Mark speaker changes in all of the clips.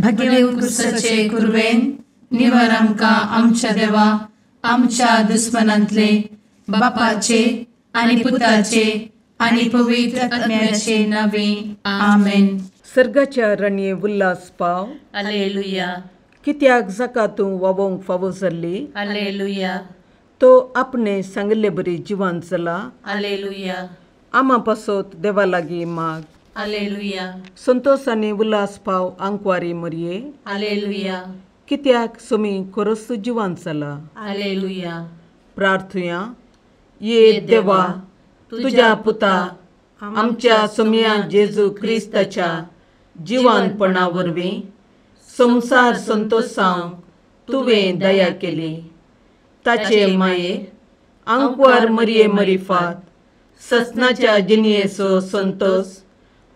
Speaker 1: भगेवन क्रिस्ताचे कुरवेन निवर आमकां आमच्या देवा आमच्या दुस्मनांतले बापाचे आनी पुताचे आनी पवित्र आत्म्याचे नावे आमेन.
Speaker 2: सर्गाच्या रणये उल्हास पाव.
Speaker 1: हालेलुया.
Speaker 2: कित्याक जाका तूं वावोंक फावो जाल्ली.
Speaker 1: हालेलुया.
Speaker 2: तो आपणे सांगिल्ले बरी जिवान जाला.
Speaker 1: हालेलुया.
Speaker 2: आमा पासत देवा लागीं माग.
Speaker 1: हालेलुया.
Speaker 2: संतोष आनी उल्हास पाव आंकवारी मरये.
Speaker 1: हालेलुया.
Speaker 2: कित्याक सोमी खरोच जिवान जाला.
Speaker 1: हालेलुया.
Speaker 2: प्रार्थुया. ये देवा तुज्या पुता आमच्या सोमया जेजू क्रिस्ताच्या जिवानपणा वरवीं संवसार संतोषांक तुवें दया केली. ताचे माये आंकवार मरये मरिफात ससनाच्या जिणयेचो संतोष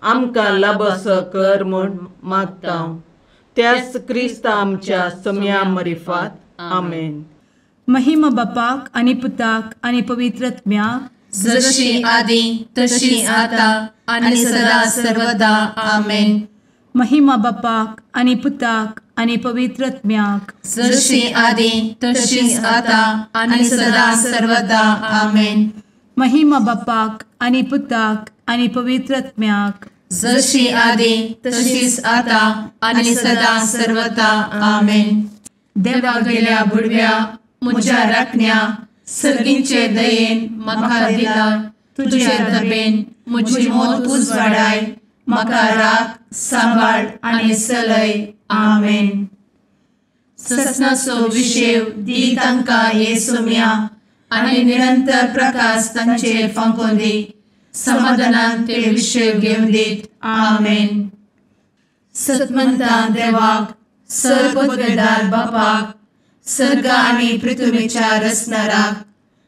Speaker 2: आमकां लाभसो कर म्हूण मागता त्याच क्रिस्ता आमच्या सोमया मरिफात. आमेन.
Speaker 3: महिमा बापाक आनी पुताक आनी पवित्र आत्म्याक,
Speaker 1: जशी आदी तशी आता आनी सदा सर्वदा. आमेन.
Speaker 3: महिमा बापाक आनी पुताक आनी पवित्र आत्म्याक,
Speaker 1: जशी आदी तशी आता आनी सदा सर्वदा. आमेन.
Speaker 3: महिमा बापाक आनी पुताक आनी पवित्र आत्म्याक,
Speaker 1: जशी आदी तशीच आता आनी सदा सर्वदा. आमेन. देवा गेल्या बुडव्या म्हज्या राखण्या सर्गींचे दयेन म्हाका दिला तुजे दबेन म्हजी मोत उजवाडाय म्हाका राख सांबाळ आनी सलय. आमेन. ससनाचो विशेव दी तांकां हे सोम्या आनी निरंतर प्रकाश तांचेर फांकोवन दी. समाधानान ते विशेव घेवन दीत. आमेन. सतमंता देवाक सर पदवेदार बापाक सर्ग आनी पृथ्वीच्या रचणाराक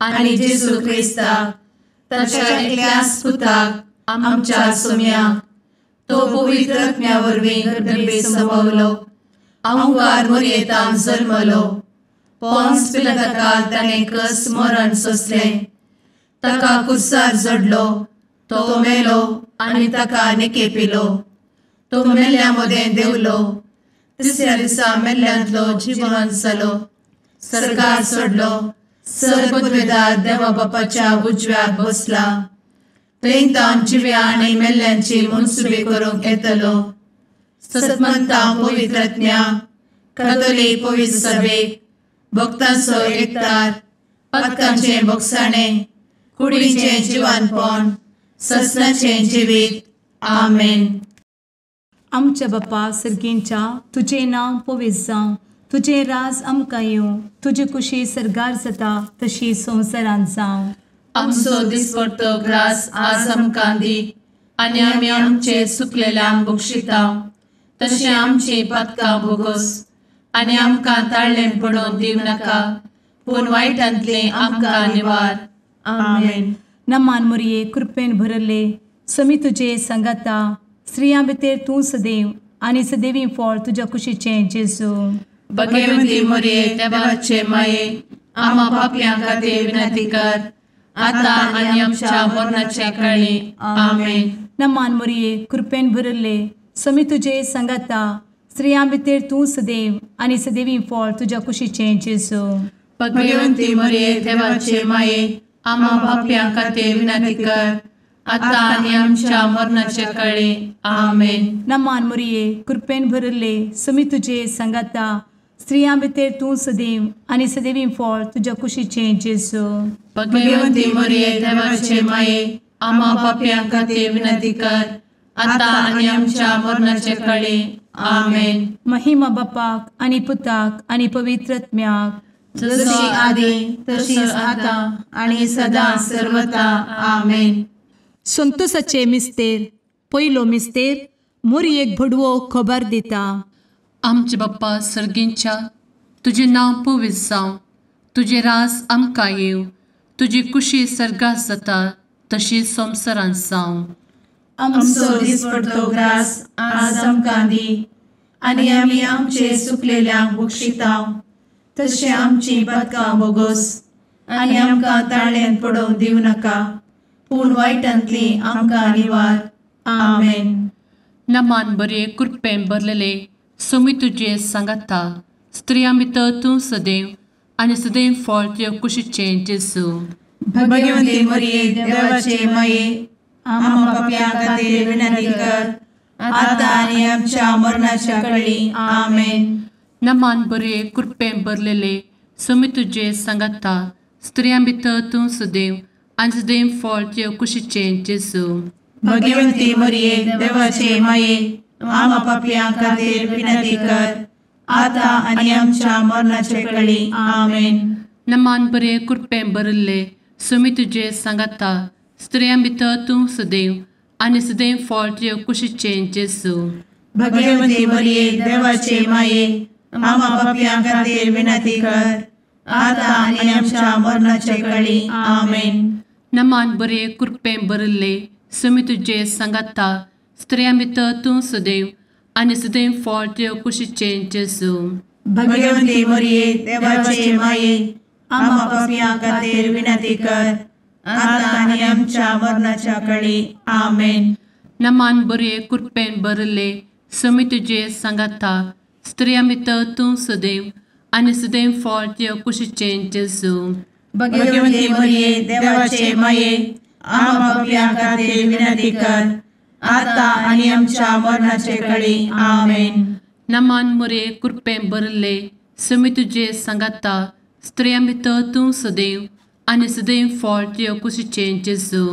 Speaker 1: आनी जेजू क्रिस्ताक ताच्या एकल्याच पुताक आमच्या सोम्याक तो पवित्र आत्म्या वरवीं गर्भे संभवलो आंकार मोरयेतान जल्मलो पोन्स पिलाताकाल ताणें कस मरण सोंसलें ताका कुर्सार जडलो तो मेलो आनी ताका निकेपिलो तो मेल्ल्या मदें देंवलो तिसऱ्या दिसा मेल्ल्यांतलो जिवन जालो सरकार सोडलो सर पदवेदार देवा बापाच्या उजव्याक बसला थंय तावन जिव्या आनी मेल्ल्यांची मनसुबी करूंक येतलो. सतमंता पवित्र आत्म्या कातोलीक पवित्र सभेक भक्तांचो एकतार पातकांचें भोगसाणें कुडीचें जिवानपण ससनाचें जिवीत. आमेन.
Speaker 3: आमच्या बापा सर्गींच्या तुजें नांव पवित्र जावं, तुजें राज आमकां येवं, तुजी कुशी सर्गार जाता तशी संवसारांत जावं.
Speaker 1: आमचो दिसपडतो ग्रास आज आमकां दी आनी आमी आमचे सुकलेल्यांक बक्षिता तशें आमची पातकां भोगोस आनी आमकां ताळ्ळें पडोवन दिवं नाका पूण वायटांतलें आमकां निवार. आमेन.
Speaker 3: नमान मोरये कृपेन भरले समी तुजे सांगाता स्त्रियां भितर तूं सदैव आनी सदैवी फळ तुज्या कुशीचें जेजू.
Speaker 1: भगवंती मोरये देवाचे माये आमा पापयां खातीर विनंती कर आता आनी आमच्या मरणाच्या काळी. आमेन.
Speaker 3: नमान मोरये कृपेन भरले समी तुजे सांगाता स्त्रियां भितर तूं सदैव आनी सदैवी फळ तुज्या कुशीचें जेजू.
Speaker 1: भगवंती मोरये देवाचे माये आमा पापयां खातीर विनंती कर आता आनी आमच्या मरणाच्या काळी. आमेन.
Speaker 3: नमान मोरये कृपेन भरले समी तुजे सांगाता स्त्रियां भितर तूं सदैव आनी सदैवी फळ तुज्या कुशीचें जेजू.
Speaker 1: भगवंती मोरये देवाचे माये आमा पापयां खातीर विनंती कर आता आनी आमच्या मरणाच्या काळी. आमेन.
Speaker 3: महिमा बापाक आनी पुताक आनी पवित्र आत्म्याक,
Speaker 1: जशी आदी तशीच आता आनी सदा सर्वता. आमेन.
Speaker 3: संतोषाचे मिस्तेर पयलो मिस्तेर मोरयेक भडवो खबर दिता.
Speaker 4: आमचे बाप्पा सर्गींच्या तुजें नांव पवित्र जावं, तुजें राज आमकां येवं, तुजी कुशी सर्गात जाता तशी संवसारांत जावं.
Speaker 1: आमचो दिसपडतो ग्रास आज आमकां दी आनी आमी आमचे सुकलेल्यांक बक्षिता तशें आमची पातकां भोगोस आनी आमकां ताळ्ळेंत पडोवंक दिवं नाका पूण वायटांतली आमकां निवार. आमेन.
Speaker 4: नमान बरे कृपेन भरलेले सोमी तुजे सांगाता, स्त्रियां भितर तूं सदैव आनी सदैव फळ तुज्या कुशीचें जेजू।
Speaker 5: भगवती मरिये देवाचे माये, आम्हा पाप्यां खातीर विनंती कर, आतां आनी आमच्या मरणाच्या कळी। आमेन।
Speaker 4: नमान बरे कृपेन भरलेले, सोमी तुजे सांगाता, स्त्रियां भितर तूं सदैव आनी सदैव फळ तुज्या कुशीचें जेजू।
Speaker 5: भगवती मरिये देवाचे माये, आम्हा पाप्यां खातीर विनंती कर, आतां आनी आमच्या मरणाच्या कळी। आमेन।
Speaker 4: नमान बरे कृपेन भरलेले, सोमी तुजे सांगाता, स्त्रियां भितर तूं सदैव आनी सदैव फळ तुज्या कुशीचें जेजू।
Speaker 5: भगवती मरिये देवाचे माये, आम्हा पाप्यां खातीर विनंती कर, आतां आनी आमच्या मरणाच्या कळी। आमेन।
Speaker 4: नमान बरे कृपेन भरलेले, सोमी तुजे सांगाता, स्त्रियां भितर तूं सदैव आनी सदैव फळ तुज्या कुशीचें जेजू।
Speaker 5: भगवती मरिये देवाचे माये, आम्हा पाप्यां खातीर विनंती कर, आतां आनी आमच्या मरणाच्या कळी। आमेन।
Speaker 4: नमान बरे कृपेन भरलेले, सोमी तुजे सांगाता, स्त्रियां भितर तूं सदैव आनी सदैव फळ तुज्या कुशीचें जेजू।
Speaker 5: भगवती मरिये देवाचे माये, आम्हा पाप्यां खातीर विनंती कर, आतां आनी आमच्या मरणाचे कळी। आमेन।
Speaker 4: नमान मरिये कृपेन भरलेले, सोमी तुजे सांगाता, स्त्रियां भितर तूं सदैव आनी सदैव फळ तुज्या कुशीचें जेजू।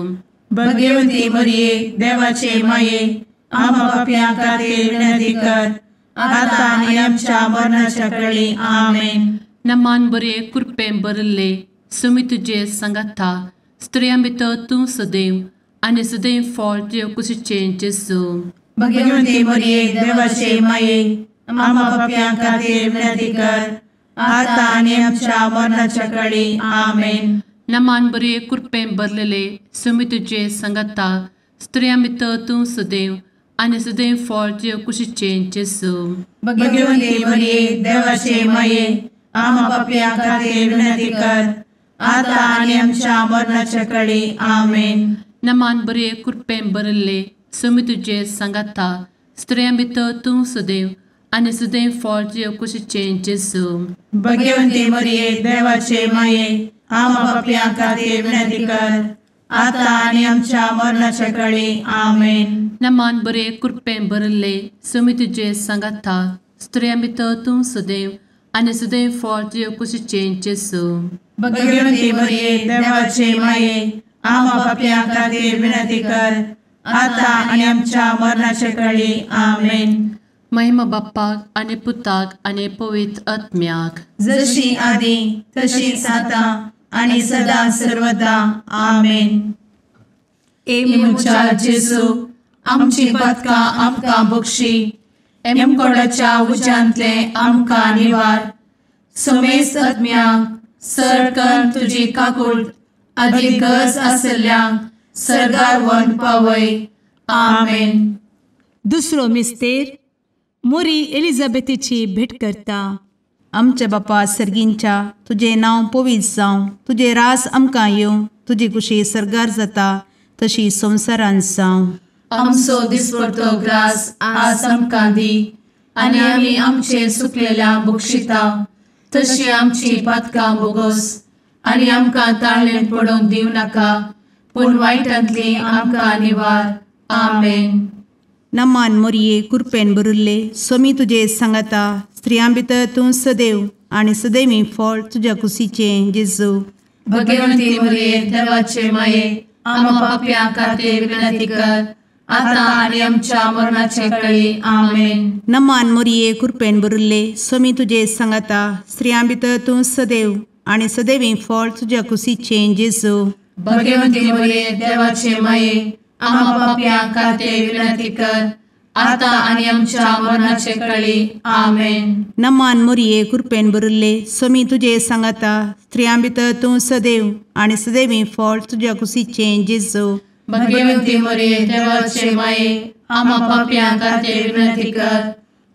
Speaker 5: भगवती मरिये देवाचे माये, आम्हा पाप्यां खातीर विनंती कर, आतां आनी आमच्या मरणाच्या कळी। आमेन।
Speaker 4: नमान बरे कृपेन भरलेले, सोमी तुजे सांगाता, स्त्रियां भितर तूं सदैव आनी सदैव फळ तुज्या कुशीचें जेजू।
Speaker 5: भगवती मरिये देवाचे माये, आम्हा पाप्यां खातीर विनंती कर, आतां आनी आमच्या मरणाच्या कळी। आमेन।
Speaker 4: नमान बरे कृपेन भरलेले, सोमी तुजे सांगाता, स्त्रियां भितर तूं सदैव आनी सदैव फळ तुज्या कुशीचें जेजू।
Speaker 5: भगवती मरिये देवाचे माये, आम्हा पाप्यां खातीर विनंती कर, आतां आनी आमच्या मरणाच्या कळी। आमेन।
Speaker 4: नमान बरे कृपेन भरलेले, सोमी तुजे सांगाता, स्त्रियां भितर तूं सदैव आनी सदैव फळ तुज्या कुशीचें जेजू।
Speaker 5: भगवती मरिये देवाचे माये, आम्हा पाप्यां खातीर विनंती कर, आतां आनी आमच्या मरणाच्या कळी। आमेन।
Speaker 4: नमान बरे कृपेन भरलेले, सोमी तुजे सांगाता, स्त्रियां भितर तूं सदैव आनी सदैव फळ तुज्या कुशीचें जेजू।
Speaker 5: भगवती मरिये देवाचे माये, आम्हा पाप्यां खातीर विनंती कर, आतां आनी आमच्या मरणाच्या कळी। आमेन।
Speaker 4: महिमा बाप्पाक आनी पुताक आनी पवित्र आत्म्याक,
Speaker 5: जशी आदी तशीच आतां आनी सदा सर्वदा। आमेन।
Speaker 1: ए म्हज्या जेजू, आमची पातकां आमकां बक्षी, एमकोडाच्या उज्यांतले आमकां निवार, समेस्त आत्म्यांक सरकन तुजी काकूट आदी गरज आशिल्ल्यांक सर्गार व्हरून पावय। आमेन।
Speaker 3: दुसरो मिस्तेर मोरी एलिझाबेथीची भेट करता।
Speaker 6: आमच्या बापा सर्गींच्या, तुजें नांव पवित्र जावं, तुजें रास आमकां येवं, तुजी कुशी सर्गार जाता तशी संवसारांत जावं।
Speaker 1: आमचो दिसपडतो ग्रास आज आमकां दी, आनी आमी आमचे सुकलेल्या बक्षिता तशी आमची पातकां बोगोस, आनी आमकां ताळेन पडोवंक दिवं नाका, पूण वायटांतली आमकां निवार। आमेन।
Speaker 6: नमान मोरये कृपेन भरिल्ले, सोमी तुजे सांगाता, स्त्रियां भितर तूं सदैव आनी सदैवी फळ तुज्या कुशीचें जेजू।
Speaker 1: भगवंती मोरये देवाचे माये, आम्हा पाप्यां खातीर विनंती कर, आतां आनी आमच्या मरणाचे कळी। आमेन।
Speaker 6: नमान मोरये कृपेन भरिल्ले, सोमी तुजे सांगाता, स्त्रियां भितर तूं सदैव आनी सदैवी फळ तुज्या कुशीचें जेजू।
Speaker 1: भगवंती मोरये देवाचे माये, आम्हा पाप्यां खातीर विनंती कर, आतां आनी आमच्या मरणाचे कळी। आमेन।
Speaker 6: नमान मोरये कृपेन भरिल्ले, सोमी तुजे सांगाता, स्त्रियां भितर तूं सदैव आनी सदैवी फळ तुज्या कुशीचें जेजू।
Speaker 1: भगवंती मोरये देवाचे माये, आम्हा पाप्यां खातीर विनंती कर,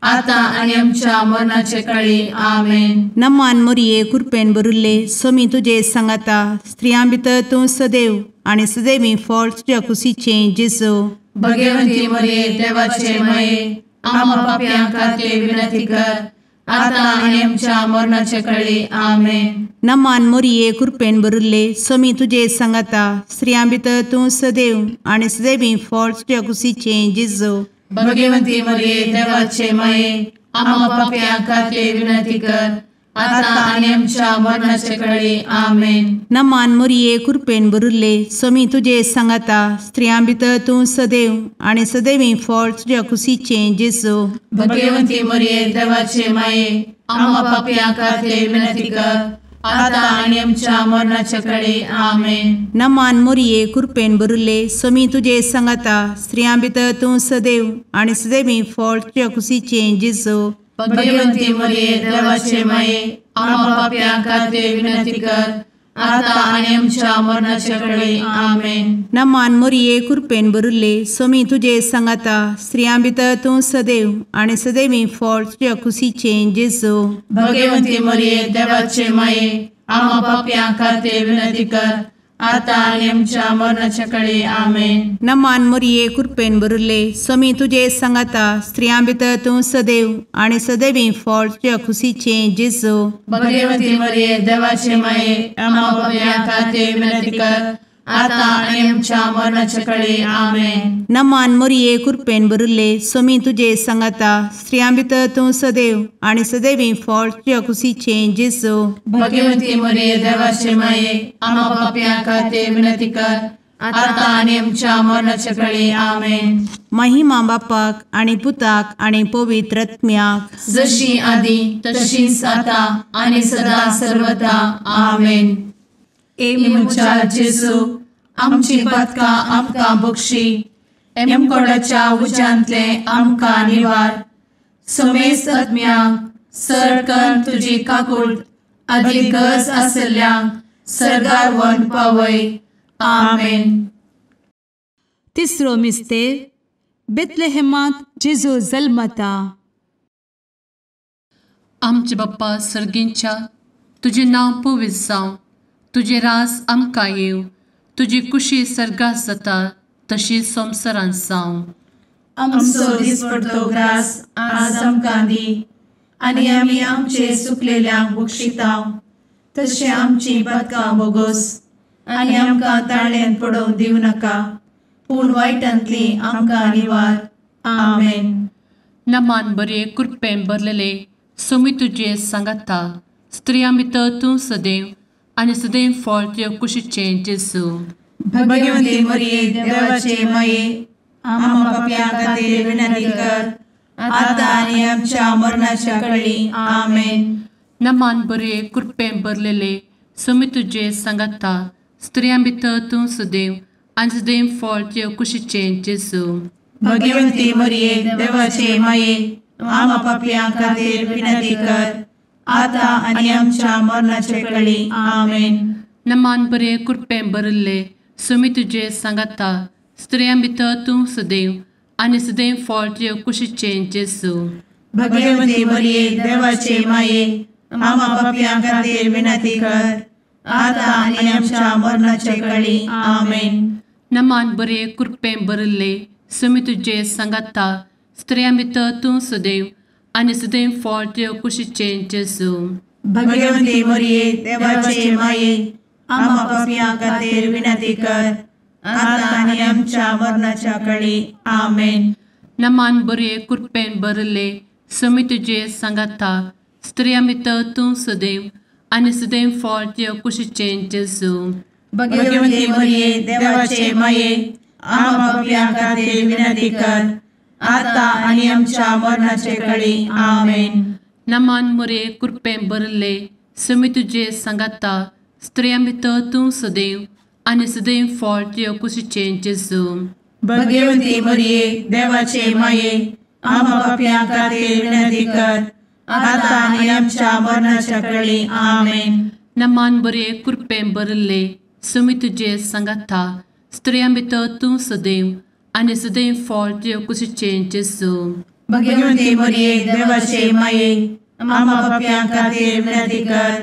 Speaker 1: आतां आनी आमच्या मरणाचे कळी। आमेन।
Speaker 6: नमान मोरये कृपेन भरिल्ले, सोमी तुजे सांगाता, स्त्रियां भितर तूं सदैव आनी सदैवी फळ तुज्या कुशीचें जेजू।
Speaker 1: भगवंती मोरये देवाचे माये, आमा पापयां खातीर विनंती कर आतां आनी आमच्या मरणाचे कळी. आमेन.
Speaker 6: नमान मोरये कृपेन भरिल्ले स्वामी तुजे सांगाता, स्त्रियां भितर तूं सदैव आनी सदैवी फळ तुज्या कुशीचें जेजू.
Speaker 1: भगवंती मरिये देवाचे माये आमा पापयां खातीर विनंती कर आतां आनी आमच्या मरणाचे कळी. आमेन.
Speaker 6: नमान मोरये कृपेन भरिल्ले स्वामी तुजे सांगाता, स्त्रियां भितर तूं सदैव आनी सदैवी फळ तुज्या कुशीचें जेजू.
Speaker 1: भगवंती मरिये देवाचे माये आमा पापयां खातीर विनंती कर आतां आनी आमच्या मरणाचे कळी. आमेन.
Speaker 6: नमान मोरये कृपेन भरिल्ले स्वामी तुजे सांगाता, स्त्रियां भितर तूं सदैव आनी सदैवी फळ तुज्या कुशीचें जेजू.
Speaker 1: भगवंती मरिये देवाचे माये आमा पापयां खातीर विनंती कर आतां आनी आमच्या मरणाचे कळी. आमेन.
Speaker 6: नमान मोरये कृपेन भरिल्ले स्वामी तुजे सांगाता, स्त्रियां भितर तूं सदैव आनी सदैवी फळ तुज्या कुशीचें जेजू.
Speaker 1: भगवंती मरिये देवाचे माये आमा पापयां खातीर विनंती कर आतां आनी आमच्या मरणाचे कळी. आमेन.
Speaker 6: नमान मोरये कृपेन भरिल्ले स्वामी तुजे सांगाता, स्त्रियां भितर तूं सदैव आनी सदैवी फळ तुज्या कुशीचें जेजू.
Speaker 1: भगवंती मरिये देवाचे माये आमा पापयां खातीर विनंती कर आतां आनी आमच्या मरणाचे कळी. आमेन.
Speaker 6: नमान मोरये कृपेन भरिल्ले स्वामी तुजे सांगाता, स्त्रियां भितर तूं सदैव आनी सदैवी फळ तुज्या कुशीचें जेजू.
Speaker 1: भगवंती मरिये देवाचे माये आमा पापयां खातीर विनंती कर आतां आनी आमच्या मरणाचे कळी. आमेन.
Speaker 6: महिमा बापाक आनी पुताक आनी पवित्र आत्म्याक,
Speaker 1: जशी आदी तशीच आतां आनी सदा सर्वदा. आमेन. ए म्हज्या जेजू आमची पातकां आमकां बक्षी, एमकोडाच्या उज्यांतले आमकां निवार, समेस्त आत्म्यांक सरकन तुजी काकूट आदी गरज आसल्ल्यांक सर्गार व्हरून पावय. आमेन.
Speaker 3: तिसरो मिस्तेर बेथलेहेमांत जेजू जल्मता.
Speaker 4: आमचे बाप्पा सर्गींच्या, तुजें नांव पवित्र जावं, तुजें राज आमकां येवं, तुजी कुशी सर्गात जाता तशी संवसारांत जावं.
Speaker 5: आमचो दिसपडतो ग्रास आज आमकां दी आनी आमी आमचे सुकलेल्यांक बक्षितांव तशें आमची पातकां बोगोस आनी आमकां ताळ्यान पडोवंक दिवं नाका, पूण वायटांतली आमकां निवार. आमेन.
Speaker 4: नमान बरे कृपेन भरलेले स्वामी तुजे सांगाता, स्त्रियां भितर तूं सदैव आनी सदैव फळ तुज्या कुशीचें जेजू.
Speaker 5: भगवंती मरिये देवाचे माये आमा पापयां खातीर विनंती कर आतां आनी आमच्या मरणाच्या कळी. आमेन.
Speaker 4: नमान बरे कृपेन भरलेले स्वामी तुजे सांगाता, स्त्रियां भितर तूं सदैव आनी सदैव फळ तुज्या कुशीचें जेजू.
Speaker 5: भगवंती मरिये देवाचे माये आमा पापयां खातीर विनंती कर आतां आनी आमच्या मरणाचे कळी. आमेन.
Speaker 4: नमान बरे कृपेन भरिल्ले स्वामी तुजे सांगाता, स्त्रियां भितर तूं सदैव आनी सदैव फळ तुज्या कुशीचें जेजू.
Speaker 5: भगवंती मरिये देवाचे माये आमा पापयां खातीर विनंती कर आतां आनी आमच्या मरणाचे कळी. आमेन.
Speaker 4: नमान बरे कृपेन भरिल्ले स्वामी तुजे सांगाता, स्त्रियां भितर तूं सदैव आनी सदैव फळ तुज्या कुशीचें जेजू.
Speaker 5: भगवंती मरिये देवाचे माये आमा पापयां खातीर विनंती कर आतां आनी आमच्या मरणाच्या कळी. आमेन.
Speaker 4: नमान बरे कृपेन भरिल्ले स्वामी तुजे सांगाता, स्त्रियां भितर तूं सदैव आनी सदैव फळ तुज्या कुशीचें जेजू.
Speaker 5: भगवंती मरिये देवाचे माये आमा पापयां खातीर विनंती कर आतां आनी आमच्या मरणाचे कळी. आमेन.
Speaker 4: नमान मोरे कृपेन भरिल्ले स्वामी तुजे सांगाता, स्त्रियां भितर तूं सदैव आनी सदैव फळ तुज्या कुशीचें जेजू.
Speaker 5: भगवंती मरिये देवाचे माये आमा पापयां खातीर विनंती कर आतां आनी आमच्या मरणाच्या कळी. आमेन.
Speaker 4: नमान बरे कृपेन भरिल्ले स्वामी तुजे सांगाता, स्त्रियां भितर तूं सदैव आनी सदैव फळ तुज्या कुशीचें जेजू.
Speaker 5: भगवंती मरिये देवाचे माये आमा पापयां खातीर विनंती कर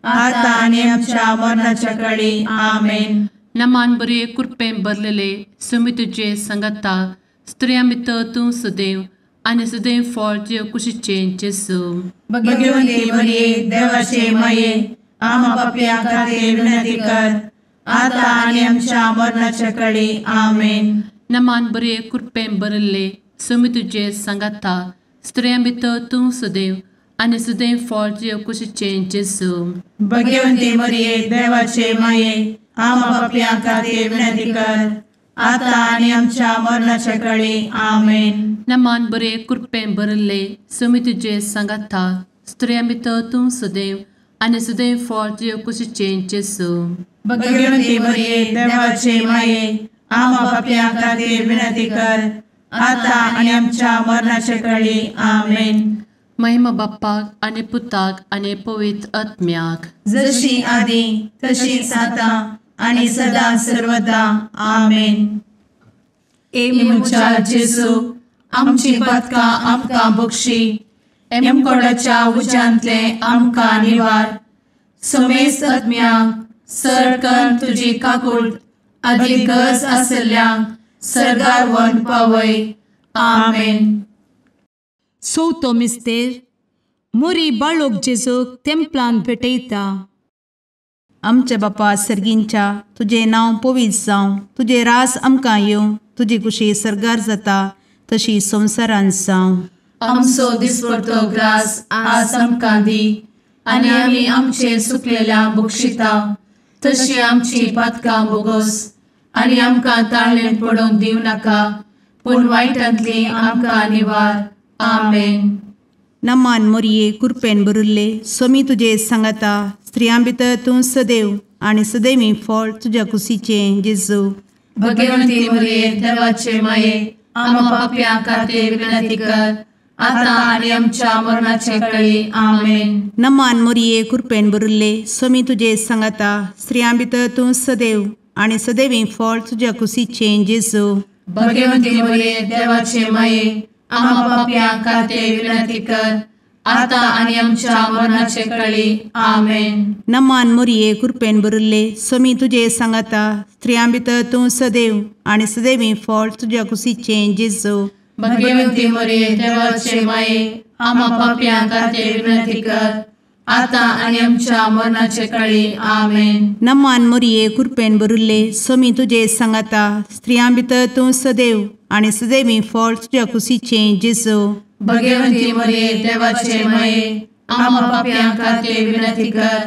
Speaker 5: आतां आनी आमच्या मरणाच्या कळी. आमेन.
Speaker 4: नमान बरे कृपेन भरलेले स्वामी तुजे सांगाता, स्त्रियां भितर तूं सदैव आनी सदैव फळ तुजे कुशीचें जेजू.
Speaker 5: भगवती मरिये देवाचे माये, आमा पापयां खातीर विनंती कर, आतां आनी आमच्या मरणाच्या कडी. आमेन.
Speaker 4: नमान बरे कृपेन भरिल्ले, स्वामी तुजे सांगाता, स्त्रियां भितर तूं सदैव आनी सदैव फळ तुजे कुशीचें जेजू.
Speaker 5: भगवती मरिये देवाचे माये, आमा पापयां खातीर विनंती कर, आतां आनी आमच्या मरणाच्या कडी. आमेन.
Speaker 4: नमान बरे कृपेन भरिल्ले, स्वामी तुजे सांगाता, स्त्रियां भितर तूं सदैव आनी सदैव फळ तुजे कुशीचें जेजू.
Speaker 5: भगवती मरिये देवाचे माये, आमा पापयां खातीर विनंती कर, आतां आनी आमच्या मरणाच्या कडी. आमेन.
Speaker 4: महिमा बाप्पाक आनी पुताक आनी पवित्र आत्म्याक,
Speaker 5: जशी आदी तशीच आतां आनी सदा सर्वदा. आमेन. ए म्हज्या जेजू, आमची पातकां आमकां बक्षी, एमकोडाच्या उज्यांतले आमकां निवार, समेस्त आत्म्यांक सरकन तुजी काकूट आदी गरज आसल्ल्यांक सर्गार व्हरून पावय. आमेन.
Speaker 3: चवथो मिस्तेर मोरी बाळोक जेजूक तेंपलान भेटयता.
Speaker 6: आमच्या बापा सर्गींच्या, तुजें नांव पवित्र जावं, तुजें राज आमकां येवं, तुजी कुशी सर्गार जाता तशी संवसारांत जावं.
Speaker 1: आमचो दिसपडतो ग्रास आज आमकां दी, आनी आमी आमचे सुकलेल्या बक्षिता तशी आमची पातकां बोगोस, आनी आमकां ताळेन पडोवंक दिवं नाका, पूण वायटांतली आमकां निवार. आमेन.
Speaker 6: नमान मोरये कृपेन भरिल्ले, स्वामी तुजे सांगाता, स्त्रियां भितर तूं सदैव आनी सदैवी फळ तुज्या कुशीचें जेजू.
Speaker 1: भगवती मरिये देवाचे माये, आमा पापयां खातीर विनंती कर, आतां आनी आमच्या मरणाचे कळी. आमेन.
Speaker 6: नमान मोरये कृपेन भरिल्ले, स्वामी तुजे सांगाता, स्त्रियां भितर तूं सदैव आनी सदैवी फळ तुज्या कुशीचें जेजू.
Speaker 1: भगवती मरिये देवाचे माये, आमा पापयां खातीर विनंती कर, आतां आनी आमच्या मरणाचे कळी. आमेन.
Speaker 6: नमान मोरये कृपेन भरिल्ले, स्वामी तुजे सांगाता, स्त्रियां भितर तूं सदैव आनी सदैवी फळ तुज्या कुशीचें जेजू.
Speaker 1: भगवती मरिये देवाचे माये, आमा पापयां खातीर विनंती कर, आतां आनी आमच्या मरणाचे कळी. आमेन.
Speaker 6: नमान मोरये कृपेन भरिल्ले, स्वामी तुजे सांगाता, स्त्रियां भितर तूं सदैव आनी सदैवी फळ तुज्या कुशीचें जेजू.
Speaker 1: भगवती मरिये देवाचे माये, आमा पापयां खातीर विनंती कर,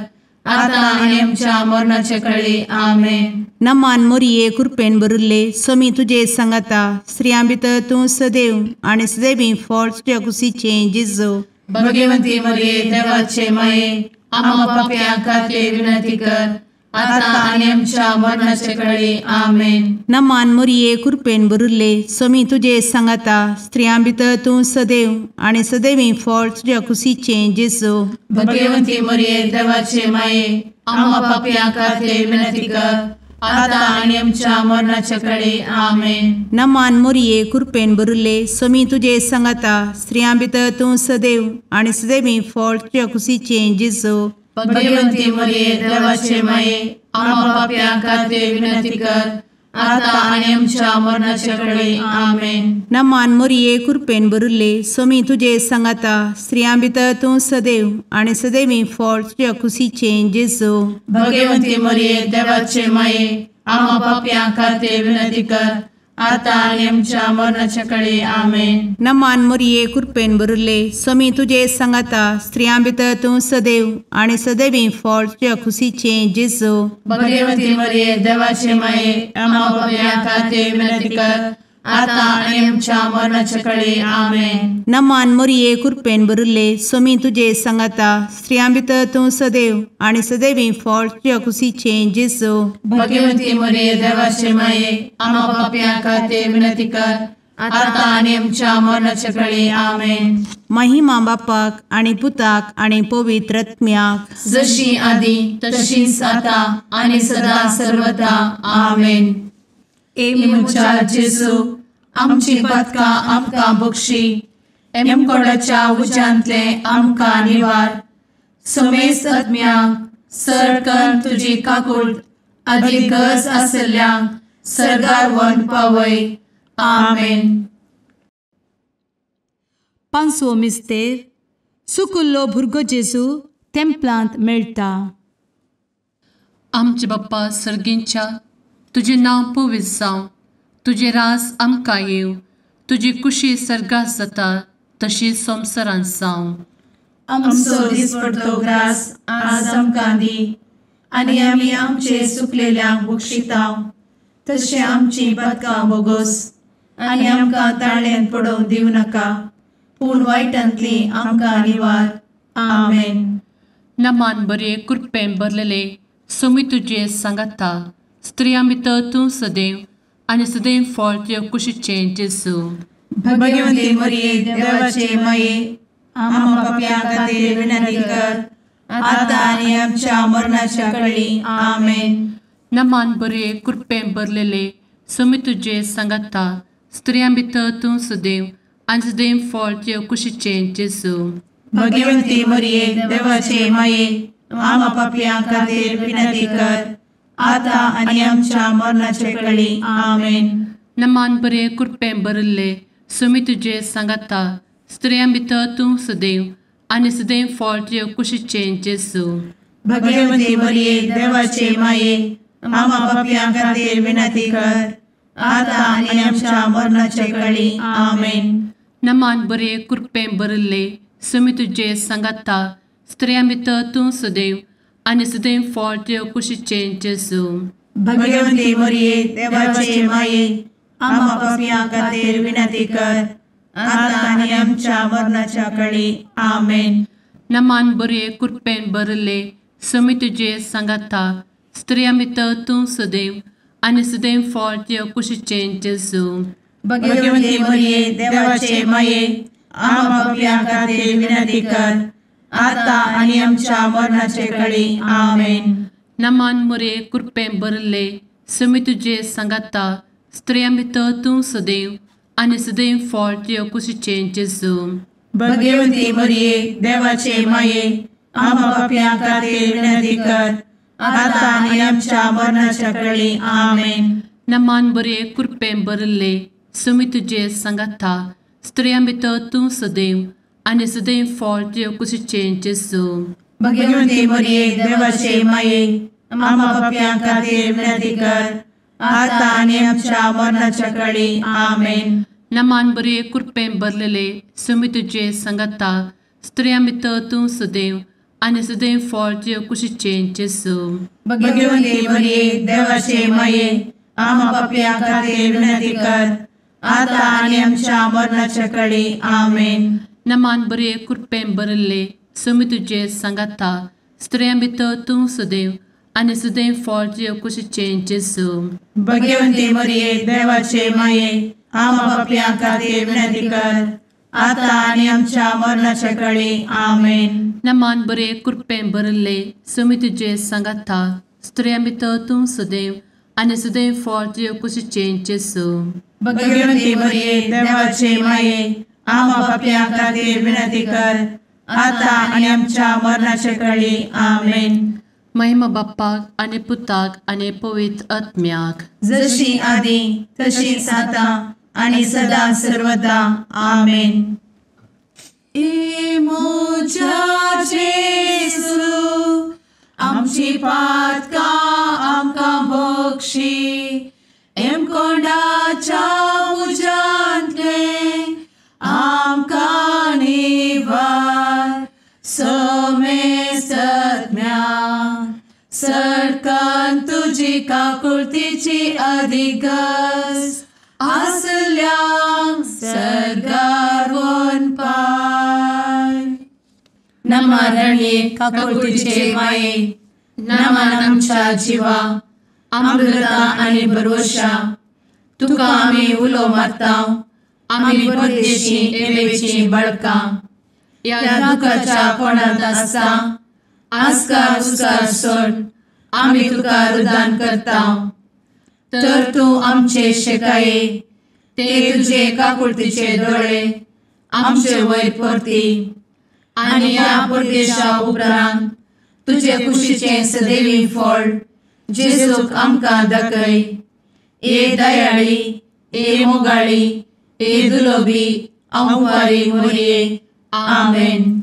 Speaker 1: आतां आनी आमच्या मरणाचे कळी. आमेन.
Speaker 6: नमान मोरये कृपेन भरिल्ले, स्वामी तुजे सांगाता, स्त्रियां भितर तूं सदैव आनी सदैवी फळ तुज्या कुशीचें जेजू.
Speaker 1: भगवती मरिये देवाचे माये, आमा पापयां खातीर विनंती कर, आतां आनी आमच्या मरणाचे कळी. आमेन.
Speaker 6: नमान मोरये कृपेन भरिल्ले, स्वामी तुजे सांगाता, स्त्रियां भितर तूं सदैव आनी सदैवी फळ तुज्या कुशीचें जेजू.
Speaker 1: भगवती मरिये देवाचे माये, आमा पापयां खातीर विनंती कर, आतां आनी आमच्या मरणाचे कळी. आमेन.
Speaker 6: नमान मोरये कृपेन भरिल्ले, स्वामी तुजे सांगाता, स्त्रियां भितर तूं सदैव आनी सदैवी फळ तुज्या कुशीचें जेजू.
Speaker 1: भगवती मरिये देवाचे माये, आमा पापयां खातीर विनंती कर, आतां आनी आमच्या मरणाचे कळी. आमेन.
Speaker 6: नमान मोरये कृपेन भरिल्ले, स्वामी तुजे सांगाता, स्त्रियां भितर तूं सदैव आनी सदैवी फळ तुज्या कुशीचें जेजू.
Speaker 1: भगवती मरिये देवाचे माये, आमा पापयां खातीर विनंती कर, आतां आनी आमच्या मरणाचे कळी. आमेन.
Speaker 6: नमान मोरये कृपेन भरिल्ले, स्वामी तुजे सांगाता, स्त्रियां भितर तूं सदैव आनी सदैवी फळ तुज्या कुशीचें जेजू.
Speaker 1: भगवती मरिये देवाचे माये, आमा पापयां खातीर विनंती कर, आतां आनी आमच्या मरणाचे कळी. आमेन.
Speaker 6: नमान मोरये कृपेन भरिल्ले, स्वामी तुजे सांगाता, स्त्रियां भितर तूं सदैव आनी सदैवी फळ तुज्या कुशीचें जेजू.
Speaker 1: भगवती मरिये देवाचे माये, आमा पापयां खातीर विनंती कर, आतां आनी आमच्या मरणाचे कळी. आमेन.
Speaker 6: महिमा बापाक आनी पुताक आनी पवित्र आत्म्याक,
Speaker 1: जशी आदी तशीच आतां आनी सदा सर्वदा. आमेन. ए म्हज्या जेजू, आमची पातकां आमकां बक्षी, एमकोडाच्या उज्यांतले आमकां निवार, समेस्त आत्म्यांक सरकन तुजी काकूट आदी गरज आसल्ल्यांक सर्गार व्हरून पावय. आमेन.
Speaker 3: पांचवो मिस्तेर सुकुल्लो भुरगो जेजू तेंपलांत मेळटा.
Speaker 4: आमचे बाप्पा सर्गींच्या, तुजें नांव पवित्र जावं, तुजें राज आमकां येवं, तुजी कुशी सर्गात जाता तशी संवसारांत जावं.
Speaker 5: आमचो दिसपडतो ग्रास आज आमकां दी आनी आमी आमचे सुकलेल्यांक बक्षिता तशें आमची पातकां बोगोस आनी आमकां ताळ्यांत पडोवंक दिवं नाका, पूण वायटांतली आमकां निवार. आमेन.
Speaker 4: नमान बरे कृपेन भरलेले सोमी तुजे सांगाता, स्त्रियां भितर तूं सदैव आनी सदैव फळ तुजे कुशीचें जेजू.
Speaker 5: भगवती मरिये देवाचे माये, आम्हा पाप्यां खातीर विनंती कर आतां आनी आमच्या मरणाच्या कळी. आमेन.
Speaker 4: नमान बरे कृपेन भरलेले सोमी तुजे सांगाता, स्त्रियां भितर तूं सदैव आनी सदैव फळ तुजे कुशीचें जेजू.
Speaker 5: भगवती मरिये देवाचे माये, आम्हा पाप्यां खातीर विनंती कर आतां आनी आमच्या मरणाच्या कळी. आमेन.
Speaker 4: नमान बरे कृपेन भरिल्ले सोमी तुजे सांगाता, स्त्रियां भितर तूं सदैव आनी सदैव फळ तुजे कुशीचें जेजू.
Speaker 5: भगवती मरिये देवाचे माये, आम्हा पाप्यां खातीर विनंती कर आतां आनी आमच्या मरणाच्या कळी. आमेन.
Speaker 4: नमान बरे कृपेन भरिल्ले सोमी तुजे सांगाता, स्त्रियां भितर तूं सदैव आनी सदैव फळ तुजे कुशीचें जेजू.
Speaker 5: भगवती मरिये देवाचे माये, आम्हा पाप्यां खातीर विनंती कर आतां आनी आमच्या मरणाच्या कळी. आमेन.
Speaker 4: नमान बरे कृपेन भरिल्ले सोमी तुजे सांगाता, स्त्रियां भितर तूं सदैव आनी सदैव फळ तुजे कुशीचें जेजू.
Speaker 5: भगवती मरिये देवाचे माये, आम्हा पाप्यां खातीर विनंती कर आतां आनी आमच्या मरणाचे कळी. आमेन.
Speaker 4: नमान मरिये कृपेन भरिल्ले सोमी तुजे सांगाता, स्त्रियां भितर तूं सदैव आनी सदैव फळ तुजे कुशीचें जेजू.
Speaker 5: भगवती मरिये देवाचे माये, आम्हा पाप्यां खातीर विनंती कर आतां आनी आमच्या मरणाच्या कळी. आमेन.
Speaker 4: नमान बरे कृपेन भरिल्ले सोमी तुजे सांगाता, स्त्रियां भितर तूं सदैव आनी सदैव फळ तुजे कुशीचें जेजू.
Speaker 5: भगवती मरिये देवाचे माये, आम्हा पाप्यां खातीर विनंती कर आतां आनी आमच्या मरणाच्या कळी. आमेन.
Speaker 4: नमान बरे कृपेन भरलेले सोमी तुजे सांगाता, स्त्रियां भितर तूं सदैव आनी सदैव फळ तुजे कुशीचें जेजू.
Speaker 5: भगवती मरिये देवाचे माये, आम्हा पाप्यां खातीर विनंती कर आतां आनी आमच्या मरणाच्या कळी. आमेन.
Speaker 4: नमान बरे कृपेन भरिल्ले सोमी तुजे सांगाता, स्त्रियां भितर तूं सदैव आनी सदैव फळ तुजे कुशीचें जेजू.
Speaker 5: भगवती मरिये देवाचे माये, आम्हा पाप्यां खातीर विनंती कर आतां आनी आमच्या मरणाच्या कळी. आमेन.
Speaker 4: नमान बरे कृपेन भरिल्ले सोमी तुजे सांगाता, स्त्रियां भितर तूं सदैव आनी सदैव फळ तुजे कुशीचें जेजू.
Speaker 5: भगवती मरिये देवाचे माये, आम्हा पाप्यां खातीर विनंती कर आतां आनी आमच्या मरणाच्या कळी. आमेन.
Speaker 4: महिमा बाप्पाक आनी पुताक आनी पवित्र आत्म्याक,
Speaker 5: जशी आदी तशीच आतां आनी सदा सर्वदा. आमेन. ए म्हज्या जेजू, आमची पातकां आमकां बक्षी, एमकोंडाच्या उज्यांतलें आमकां निवार. समेस्तज्ञा सरकान तुजी काकुळतीची अधिगस आसल्यांक सर्गार वनपाय. नमरणे काकुळतीचे माये, नमन आमच्या जिवा, अमृता आनी भरवशा, तुका आमी उलो मारता, आमी परदेशी एवेची बळकां, ह्या दुखाच्या कोणांत आसता आस्कार उस्कार सोड आमी तुका रुदान करता. तर तूं आमचे शेकाये, ते तुजे काकुळतीचे दोळे आमचे वयर परती आनी ह्या परदेशा उपरांत तुजे कुशीचें सदैवी फळ जेजूक आमकां दाखय. ए दयाळी, ए मोगाळी, ए दुलोबी आंवकारी मोरये. आमेन.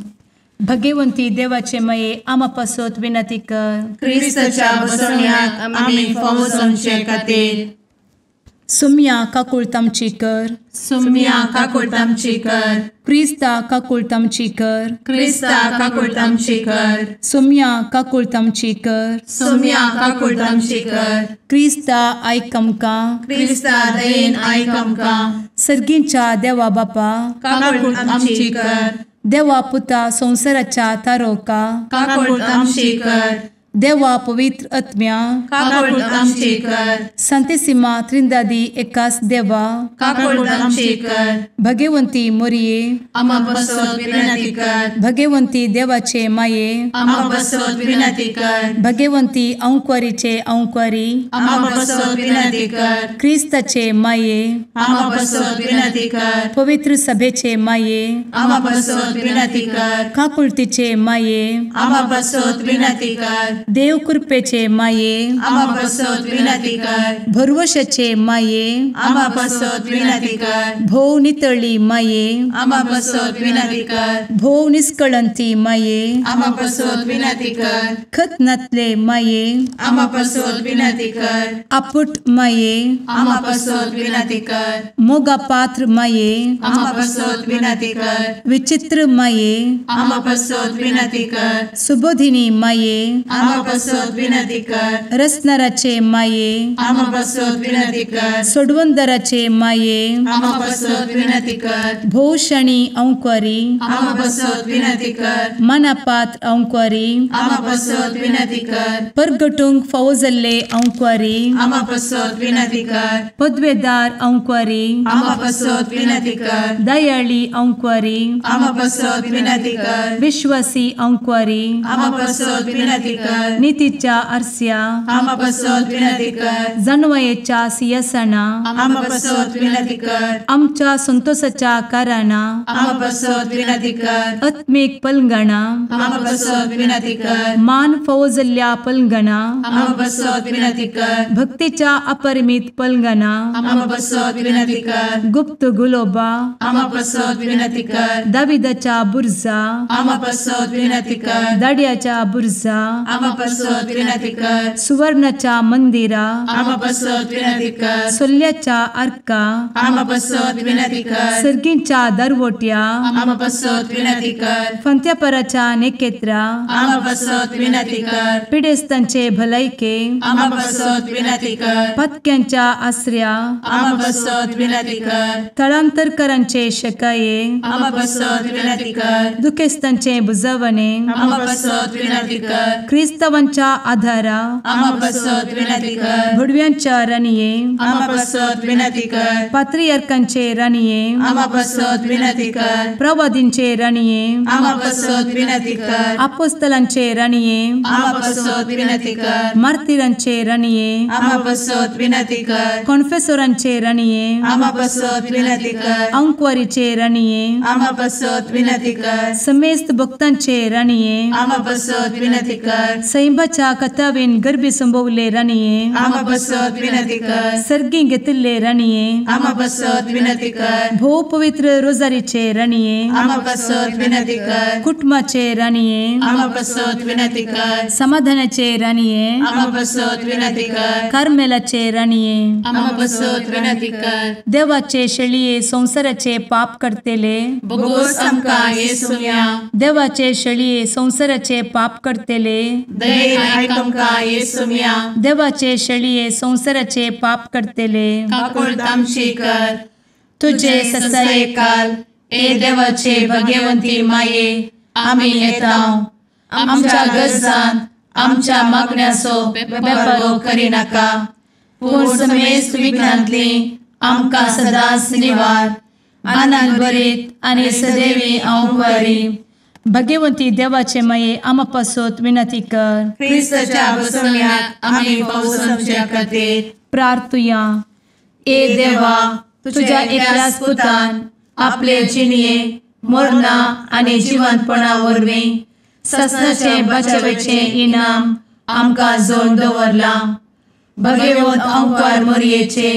Speaker 3: भगवंती देवाचे माये आमा पासत विनंती कर.
Speaker 5: क्रिस्ताच्या बसवण्याक आमी फावो जावचे खातीर.
Speaker 3: सुम्या काकुळट आमची कर.
Speaker 5: सुम्या काकुळट आमची कर.
Speaker 3: क्रिस्ता काकुळट आमची कर.
Speaker 5: क्रिस्ता काकुळट आमची कर.
Speaker 3: सुम्या काकुळट आमची कर.
Speaker 5: सुम्या काकुळट आमची कर.
Speaker 3: क्रिस्ता आयक आमकां.
Speaker 5: क्रिस्ता दयेन आयक आमकां.
Speaker 3: सर्गींच्या देवा बापा
Speaker 5: काकुळट आमची कर.
Speaker 3: देवा पुता संवसाराच्या तारोका
Speaker 5: काकुळट आमची कर.
Speaker 3: देवा पवित्र आत्म्या
Speaker 5: काकुळट आमची कर.
Speaker 3: संतेसिमा त्रिंदादी एकास देवा
Speaker 5: काकुळट आमची कर.
Speaker 3: भगवंती मोरये
Speaker 5: आमा पासत विनंती कर.
Speaker 3: भगवंती देवाचे माये
Speaker 5: आमा पासत विनंती कर.
Speaker 3: भगवंती अंकुरीचे अंकुरी
Speaker 5: आमा पासत विनंती कर.
Speaker 3: क्रिस्ताचे माये
Speaker 5: आमा पासत विनंती कर.
Speaker 3: पवित्र सभेचे माये
Speaker 5: आमा पासत विनंती कर.
Speaker 3: काकुळतीचे माये
Speaker 5: आमा पासत विनंती कर.
Speaker 3: देव कृपेचे माये
Speaker 5: आमा पासत विनंती कर.
Speaker 3: भरवशाचे माये
Speaker 5: आमा पासत विनंती कर.
Speaker 3: भोव नितळी माये
Speaker 5: आमा पासत विनंती कर.
Speaker 3: भोव निष्कळंती माये
Speaker 5: आमा पासत विनंती कर.
Speaker 3: खत नातले माये
Speaker 5: आमा पासत विनंती कर.
Speaker 3: आपुट माये
Speaker 5: आमा पासत विनंती कर.
Speaker 3: मोगा पात्र माये
Speaker 5: आमा पासत विनंती कर.
Speaker 3: विचित्र माये
Speaker 5: आमा पासत विनंती कर.
Speaker 3: सुबोधिनी माये
Speaker 5: आमा पासत विनंती कर.
Speaker 3: रसनाराचे माये
Speaker 5: आमा पासत विनंती कर.
Speaker 3: सोडवंदराचे माये
Speaker 5: आमा पासत विनंती कर.
Speaker 3: भोवशणी अंकुरी
Speaker 5: आमा पासत विनंती कर.
Speaker 3: मनापात्र अंकुरी
Speaker 5: आमा पासत विनंती कर.
Speaker 3: परगटूंक फावो जाल्ले अंकुरी
Speaker 5: आमा पासत विनंती कर.
Speaker 3: पदवेदार अंकुरी
Speaker 5: आमा पासत विनंती कर.
Speaker 3: दयाळी अंकुरी
Speaker 5: आमा पासत विनंती कर.
Speaker 3: विश्वासी अंकुरी
Speaker 5: आमा पासत विनंती कर.
Speaker 3: नितीच्या आरस्या
Speaker 5: आमा पासत विनंती कर.
Speaker 3: जानवयेच्या सिंहासना
Speaker 5: आमा पासत विनंती कर.
Speaker 3: आमच्या संतोषाच्या कारणा
Speaker 5: आमा पासत विनंती कर.
Speaker 3: आत्मीक पलंगणा
Speaker 5: आमा पासत विनंती कर.
Speaker 3: मान फावो जाल्ल्या पलंगणा
Speaker 5: आमा पासत विनंती कर.
Speaker 3: भक्तीच्या अपरिमित पलंगणा
Speaker 5: आमा पासत विनंती कर.
Speaker 3: गुप्त गुलोबा
Speaker 5: आमा पासत विनंती कर.
Speaker 3: दाविदाच्या बुर्जा
Speaker 5: आमा पासत विनंती कर.
Speaker 3: दाड्याच्या बुर्जा
Speaker 5: आमा पासत विनंती कर.
Speaker 3: सुवर्णाच्या मंदिरा
Speaker 5: आमा पासत विनंती कर.
Speaker 3: सोल्ल्याच्या आर्का
Speaker 5: आमा पासत विनंती कर.
Speaker 3: सर्गींच्या दरवट्या
Speaker 5: आमा पासत विनंती कर.
Speaker 3: फंत्यापराच्या नेकेत्रा
Speaker 5: आमा पासत विनंती कर.
Speaker 3: पिडेस्तांचे भलायके
Speaker 5: आमा पासत विनंती कर.
Speaker 3: पत्क्यांच्या आसऱ्या
Speaker 5: आमा पासत विनंती कर.
Speaker 3: थळांतरकरांचे शकाये
Speaker 5: आमा पासत विनंती कर.
Speaker 3: दुखेस्तांचे बुजवणे
Speaker 5: आमा पासत विनंती कर.
Speaker 3: क्रिस्तावांच्या आधारा
Speaker 5: आमा पासत विनंती कर.
Speaker 3: भुडव्यांच्या राणये
Speaker 5: आमा पासत विनंती कर.
Speaker 3: पात्रियार्कांचे राणये
Speaker 5: आमा पासत विनंती कर.
Speaker 3: प्रवादींचे राणये
Speaker 5: आमा पासत विनंती कर.
Speaker 3: आपोस्तलांचे राणये
Speaker 5: आमा पासत विनंती कर.
Speaker 3: मार्तिरांचे राणये
Speaker 5: आमा पासत विनंती कर.
Speaker 3: कॉन्फेसोरांचे राणये
Speaker 5: आमा पासत विनंती कर.
Speaker 3: अंकुवारीचे राणये
Speaker 5: आमा पासत विनंती कर.
Speaker 3: समेस्त भक्तांचे राणये
Speaker 5: आमा पासत विनंती कर.
Speaker 3: सैंबाच्या कथावेन गर्भी संभवले राणये
Speaker 5: आमा पासत विनंती कर.
Speaker 3: सर्गी घेतिल्ले राणये
Speaker 5: आमा पासत विनंती कर.
Speaker 3: भोव पवित्र रोजारीचे राणये
Speaker 5: आमा पासत विनंती कर.
Speaker 3: कुटुंबाचे राणये
Speaker 5: आमा पासत विनंती कर.
Speaker 3: समाधानाचे राणये
Speaker 5: आमा पासत विनंती कर.
Speaker 3: कार्मेलाचे राणये
Speaker 1: आमा पासत विनंती कर.
Speaker 3: देवाचे शेळये संवसाराचे पाप करतेले
Speaker 1: बोगोस आमकां येसुम्या
Speaker 3: देवाचे शेळये संवसाराचे पाप करतेले
Speaker 1: दयेन आयक आमकां येसुम्या
Speaker 3: देवाचे शेळये संवसाराचे पाप करतेले
Speaker 1: काकुळट आमची कर.
Speaker 3: तुझे
Speaker 1: ससायेकाल ए देवाचे भगवंती माये आमी येता आमच्या गरजान आमच्या मागण्याचो बेपारो करिनाका पूण समेस्त विघ्नांतली आमकां सदांच निवार आनंद भरीत आनी सदैवी अंकुरी.
Speaker 3: भगवंती देवाचे माये आमा पासत विनंती कर.
Speaker 5: क्रिस्ताच्या बसवण्याक आमी फावो जावचे खातीर
Speaker 3: प्रार्थुया.
Speaker 1: ए देवा तुझ्या एकल्याच पुतान आपले जिणये मरणा आनी जिवंतपणा वरवीं ससनाचें बचावेचें इनाम आमकां जोडून दवरलां. भगवंत अंकार मोरयेचे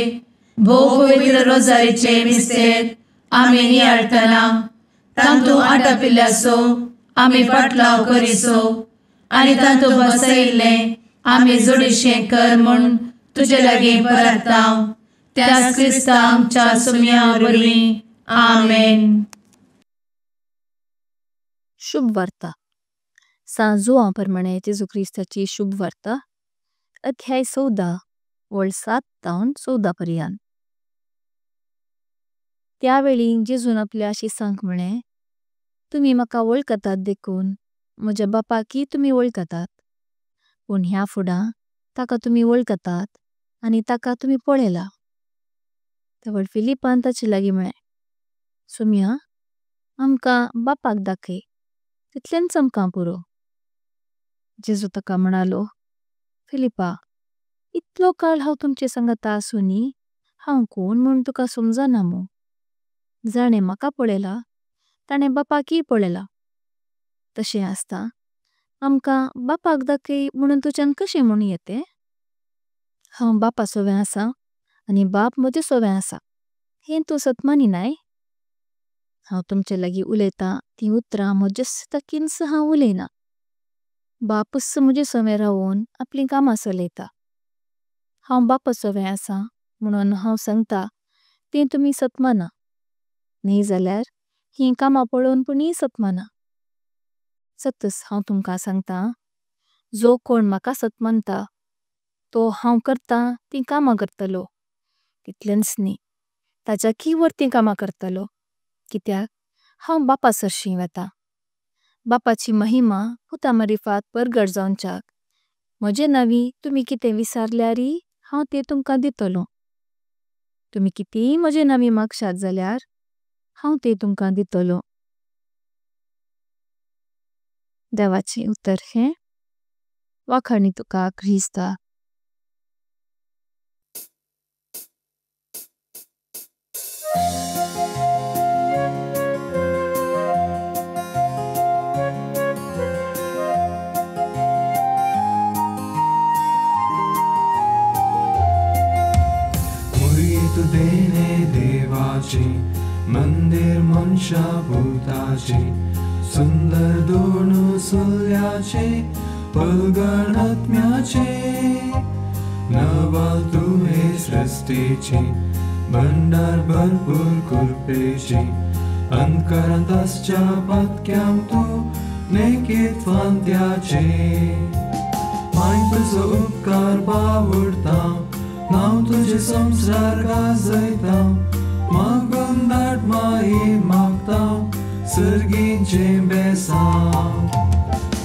Speaker 1: भोव पवित्र रोजारीचे मिस्तेर आमी नियाळटना तांतू आटापिल्ल्याचो आमी पाटलाव करिसो आनी तांतू बसयिल्लें आमी जोडीशें कर म्हूण तुजे लागीं परता त्याच क्रिस्ता आमच्या सुम्या वरवीं आमेन।
Speaker 7: शुभ वार्ता। सान जुआं परमाने जेसु क्रिस्ताची शुभ वार्ता अध्याय 14 वळ 7 ताऊन 14 पर्यान। त्या वेळी जेसुन आपल्या शिसांक म्हळे तुमी मका वोल्कतात देखून म्हज्या बापाकी तुमी वोल्कतात। पण ह्या फुडा तका तुमी वोल्कतात आनी तका तुमी पोळेला। तवळ फिलिप्पान ताचे लागि म्हळे सुम्या आमका बापाक दाखय तितलेंच आमका पुरो। जेसु तका म्हणालो फिलिप्पा इतलो काल हांव तुमचे संगता आसूनी हांव कोण म्होन तुका समझना मु। जाणे मका पोळेला ताणे बापाकी पोळेला। तशे अस्तां आमका बापाक दाखय म्होनून तुच्यान कशे म्होन येते। हांव बापा सोवे आसा आनी बाप म्हजे सोवे आसा हें तु सत्मानी नाय। हांव तुमचे लागि उलेता तीं उत्रां म्हजेस तकींस हांव उलेना। बापस म्हजे सोवे रावून आपली कामा सोलेता। हांव बापा सोवे आसा म्होनून हांव सांगता तें तुमी सत्माना। न्हय जाल्यार हीं कामा पोळों पुणी सत्माना। सत्तस हांव तुमका सांगता जो कोण मका सत्मानता तो हांव करता तीं कामा करतलो। तितलेंच न्ही ताच्या की वर्तीं कामा करतलो कित्याक हांव बापा सरशी वेता। बापाची महिमा पुता मरिफात परगट जाऊनचाक म्हजे नावी तुमी कितें विसारल्यारी हांव ते तुमका दितलो। तुमी कितें म्हजे नावी मागशात जाल्यार हांव ते तुमका दितलो। देवाचें उत्तर हें वाखाणीं तुका क्रिस्ता।
Speaker 8: मंदिर मनशा भूताचे सुंदर दोन सुल्याचे पलगणात्म्याचे नवाल तुहे सृष्टीचे भंडार भरपूर कृपेचे अंतकरांत आसच्या पातक्यांक तूं नेकीत फांत्याचे माय तुजो उपकार बावडता नांव तुजें संवसार गाजयता मागून धाड माई मागता सर्गीचें बेसांव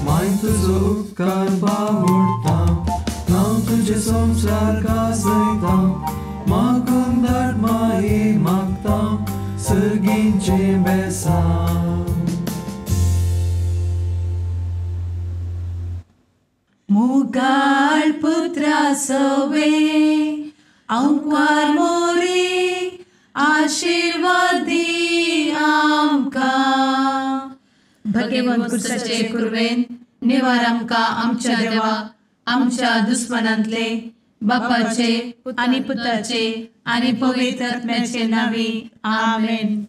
Speaker 8: माय तुजो उपकार बावडता नांव तुजें संवसार गाजयता मागून धाड माई मागता सर्गीचें बेसांव।
Speaker 1: मुगाळ पुत्रा सवे अंकार मोरे आशीर्वादी आमकां। भगवंत कुर्साचे कुर्वेन निवार आमकां आमच्या देवा आमच्या दुस्मनांतले बापाचे आनी पुताचे आनी पवित्र आत्म्याचे नांवी आमेन।